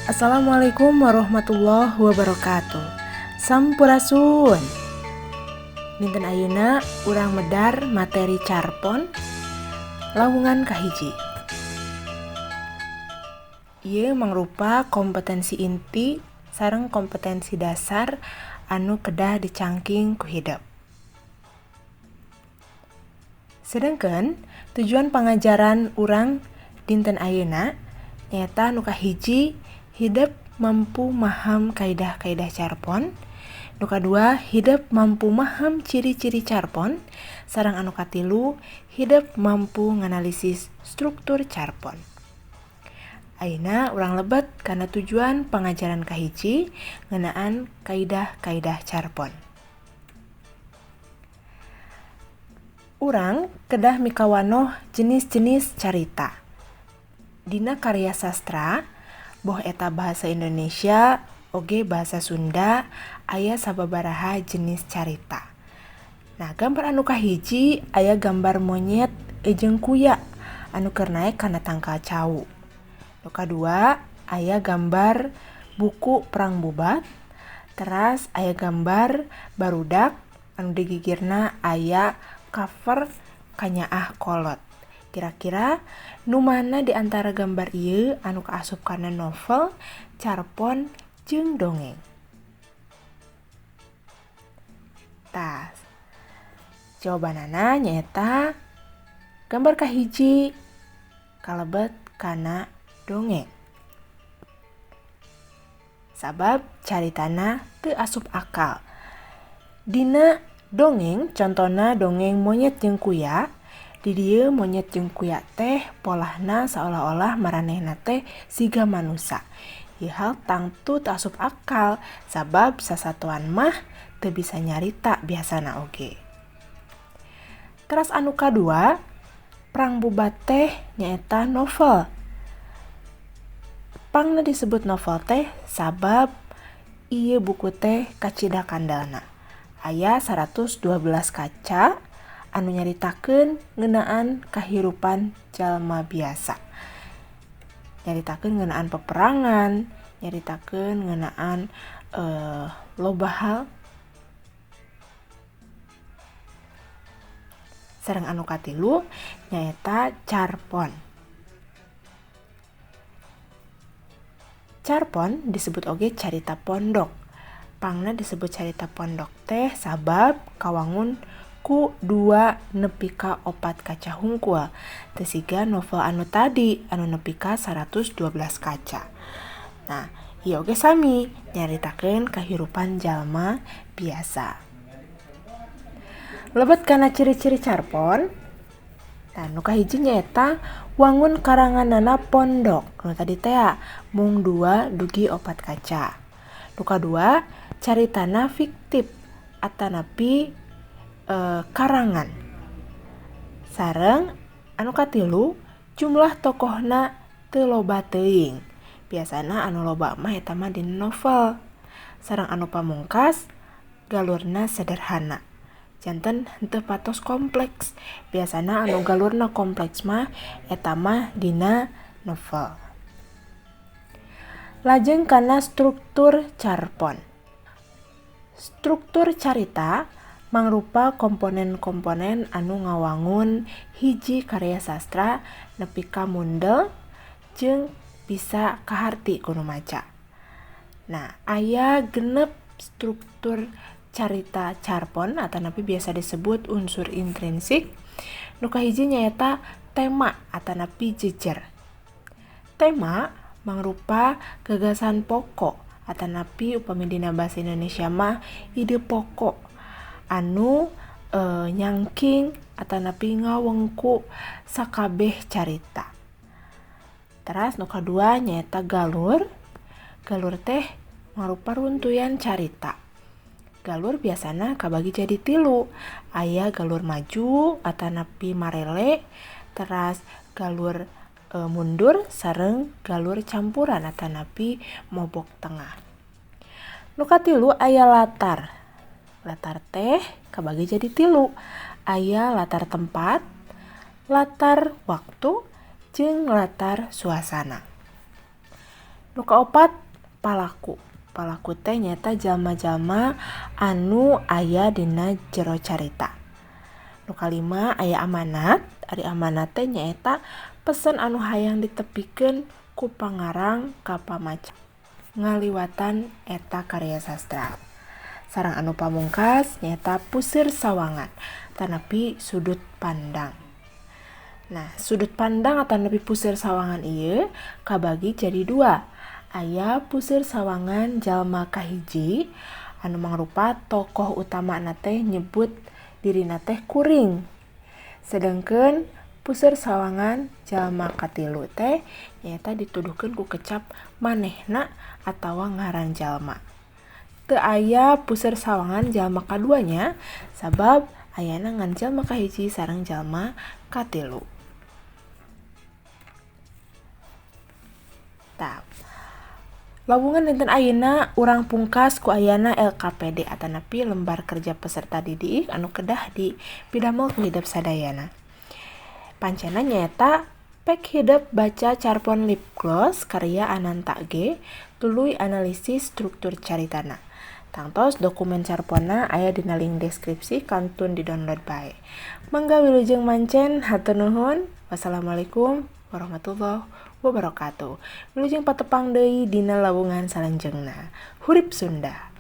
Assalamualaikum warahmatullahi wabarakatuh. Sampurasun. Dinten ayeuna urang medar materi carpon lawungan kahiji. Ieu mangrupa kompetensi inti sareng kompetensi dasar anu kedah dicangking ku hidep. Sedengkeun tujuan pangajaran urang dinten ayeuna nyaeta nu kahiji, hidep mampu maham kaidah-kaidah carpon, nu kadua, hidep mampu maham ciri-ciri carpon, sareng anu katilu, hidep mampu nganalisis struktur carpon. Ayeuna urang lebet kana tujuan pangajaran kahiji ngeunaan kaidah-kaidah carpon. Urang kedah mikawanoh jenis-jenis carita. Dina karya sastra, boh eta bahasa Indonesia oge bahasa Sunda, aya sababaraha jenis carita. Nah, gambar anu kahiji aya gambar monyet jeung kuya anu keur naek kana tangkal cau. Nu kadua aya gambar buku Perang Bubat, teras aya gambar barudak anu digigirna aya cover kanyaah kolot. Kira-kira nu mana di antara gambar ieu anu kaasup kana novel, carpon, jeung dongeng? Tah, jawabanana nyaeta gambar kahiji kalebet kana dongeng. Sabab caritana teu asup akal. Dina dongeng, contona dongeng monyet jeung kuya, di dieu monyet jeung kuya teh polahna seolah-olah maranehna teh siga manusa. Ieu hal tangtu teu asup akal sabab sasatoan mah teu bisa nyarita biasana oge. Teras anu kadua, Perang Bubat teh nyaeta novel. Pangna disebut novel teh sabab ieu buku teh kacida kandalna. Aya 112 kaca anu nyaritakeun ngeunaan kahirupan jalma biasa. Nyaritakeun ngeunaan peperangan, nyaritakeun ngeunaan loba hal. Sareng anu katilu nyaeta carpon. Carpon disebut oge carita pondok. Pangna disebut carita pondok teh sabab kawangun ku 2 nepi ka 4 kaca hungkul. Teu siga novel anu tadi anu nepi ka 112 kaca. Nah, ieu oge sami nyaritakeun kahirupan jalma biasa. Lebet kana ciri-ciri carpon. Nah, nu kahiji nyaeta wangun karanganana pondok. Nu tadi teh mung 2 dugi 4 kaca. Nu kadua, caritana fiktif atanapi karangan. Sareng anu katilu, jumlah tokohna teu loba teuing. Biasana anu loba mah eta mah dina novel. Sareng anu pamungkas, galurna sederhana. Janten henteu patos kompleks. Biasana anu galurna kompleks mah eta mah dina novel. Lajeng kana struktur carpon. Struktur carita mangrupa komponen-komponen anu ngawangun hiji karya sastra nepi ka mundel jeung bisa kaharti ku nu maca. Nah, aya genep struktur carita carpon atanapi biasa disebut unsur intrinsik. Nu kahiji nyaeta tema atanapi jejer. Tema mangrupa gagasan pokok atanapi upami dina bahasa Indonesia mah ide pokok anu nyangking atanapi ngawengku sakabeh carita. Teras nu kadua nyaeta galur. Galur teh mangrupa runtuyan carita. Galur biasana kabagi jadi tilu. Aya galur maju atanapi marele, teras galur mundur sareng galur campuran atanapi mobok tengah. Nu katilu aya latar. Latar teh kabagi jadi tilu. Aya latar tempat, latar waktu, jeung latar suasana. Nu kaopat palaku. Palaku teh nyaeta jalma-jalma anu aya dina jero carita. Nu kalima aya amanat. Ari amanat teh nyaeta pesen anu hayang ditepikeun ku pangarang ka pamaca ngaliwatan eta karya sastra. Sareng anu pamungkas nyaeta puseur sawangan tanapi sudut pandang. Nah, sudut pandang atanapi puseur sawangan ieu kabagi jadi dua. Aya puseur sawangan jalma kahiji anu mangrupa tokoh utamana teh nyebut dirina teh kuring. Sedengkeun puseur sawangan jalma katilu teh nyaeta dituduhkeun ku kecap manehna atawa ngaran jalma. Teu aya puseur sawangan jalma kaduanya sabab ayana ngan jalma kahiji sareng jalma katilu. Tah, lawungan dinten ayeuna urang pungkas ku ayana LKPD atanapi lembar kerja peserta didik anu kedah dipidamel ku hidep sadayana. Pancena nyaeta pek hidep baca carpon lip gloss karya Ananta G tuluy analisis struktur caritana. Tangtos dokumen carponna aya dina link deskripsi kantun di-download bae. Mangga wilujeng mancen, hatur nuhun. Wassalamualaikum warahmatullahi wabarakatuh. Wilujeng patepang deui dina lawungan salanjeungna. Hurip Sunda.